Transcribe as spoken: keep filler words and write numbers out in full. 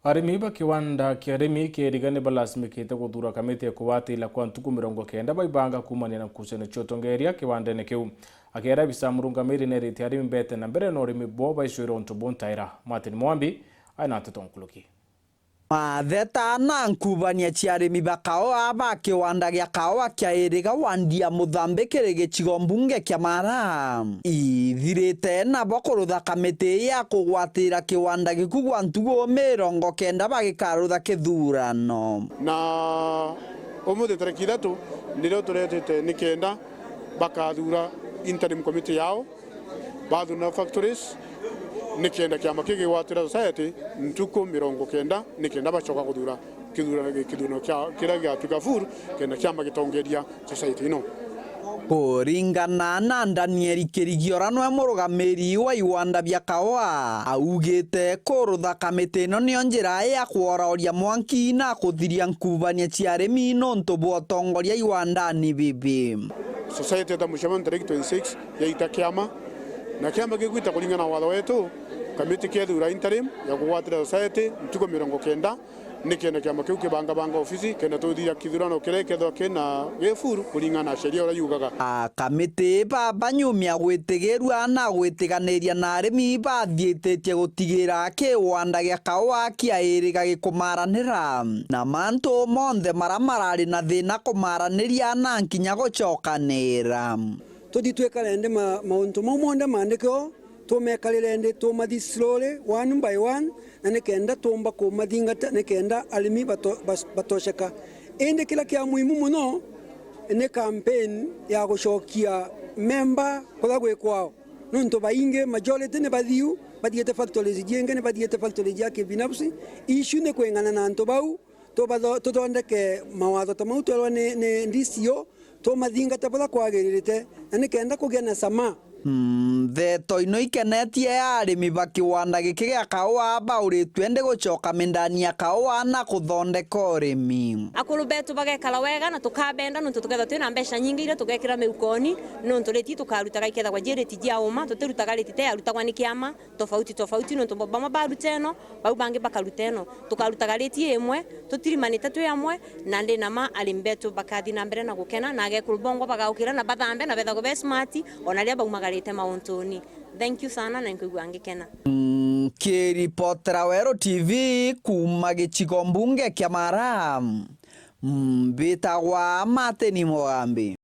Arimi ba kiwanda kia Rimi Kiriga ni balasimikite kuthuura kamiti ya kugwatira kwa ntuku mirongo kenda baibanga kuumania na ngucanio cia utongeeria kiwandene kiu. Akiera bisa murungamiri neerite arimi beete na mbere na urimi bwao baicwire untu buntaira. Martin Mwambi aina nteto nkuruki. Matheta na nkubania cia arimi ba kaoa ba kiwanda gia kaoa kia Iriga wandi ya Muthambi kiri gicigo mbunge kia Mara ithirite nabo kurutha kamiti ya kugwatira kiwanda giku gwa ntugu mirongo kenda bagikarutha kithurano. Na umuthi tariki ithatu nirio turetete ni kenda bakathuura interim committee yao, bathuura na factories, ni kenda kiama kigigwatira society ntuku mirongo kenda, ni kenda bacoka kuthuura kithurano, kithurano kia, kiria gigatuika full, kenda kiama gitongeria society ino. Kuringana na Daniel Kirigiora, nwe murugamiri wa iwanda bia kaoa, augite kurutha kamiti ino nio njira ya kworaoria mwanki na kuthiria nkubania cia arimi nontu bwa utongoria iwandani bibi. Society eta mucemanio tariki twenty-six yaita kiama, na kiama gigwita kuringana na watho wetu, kamiti kethura interim ya kugwatira society ntuku mirongo kenda, ni kenda kiama kiu kibangabanga ofisi kenda tuthiria kithurano kiria kethwa kina gifuru kuringana na sheria uria yugaga. A kamiti baba nyumia gwitigirua na gwitiganiria na arimi bathiititie gutigira kiwanda gia kaoa kia Iriga gikumaranira na mantu monthe mara marari na thina kumaraniria na nkinya gucokanira. Tuthi twikare nthi ma-, mauntu mau monthe maandike o, tumekarire nthi, tumathi slowly, one by one, na nikenda tuumba kumathingata, nikenda arimi bato-, bas-, batosheka. Indi kiria kia muhimu mono ni campaign ya gucokia memba kuria gwi kwao. Nontu baingi, majority ni bathiu, bathiite factories jingi, ni bathiite factories cia kibinafsi. Issue ni kwing'ana na antu bau, tubatho-, tuthondeke mawatho ta mau twerwa ni, ni D C O, tumathingate buria kwagiririte, na nikenda kugia na sama. Mm, ndeto ino ikenetie arimi ba kiwanda giki gia kaoa bauritue ndi gucoka mindani ya kaoa na kuthondeka urimi. Akuru betu bagekara wega na tukabenda nontu tukethwa twina mbeca nyingi iria tugekira miukoni, nontu riti tukarutaga ikethagwa ji riti jia uma, tutirutaga riti te yarutagwa ni kiama tofauti tofauti, nontu bo-, bamwe baruta ino, bau bangi bakaruta ino. Tukarutaga riti imwe, tutirimanite twi amwe, na ndi na ma arimi betu bakathi na mbere na gukena, na agekuru bongwa bagaukira na bathambe na bethagwa be smart, ona riria baumagarite mauntuni. Thank you sana, na nkwigua ngikena. Nkiripotera Weru T V kuuma gicigo mbunge kia Mara, mbitagwa Martin Mugambi.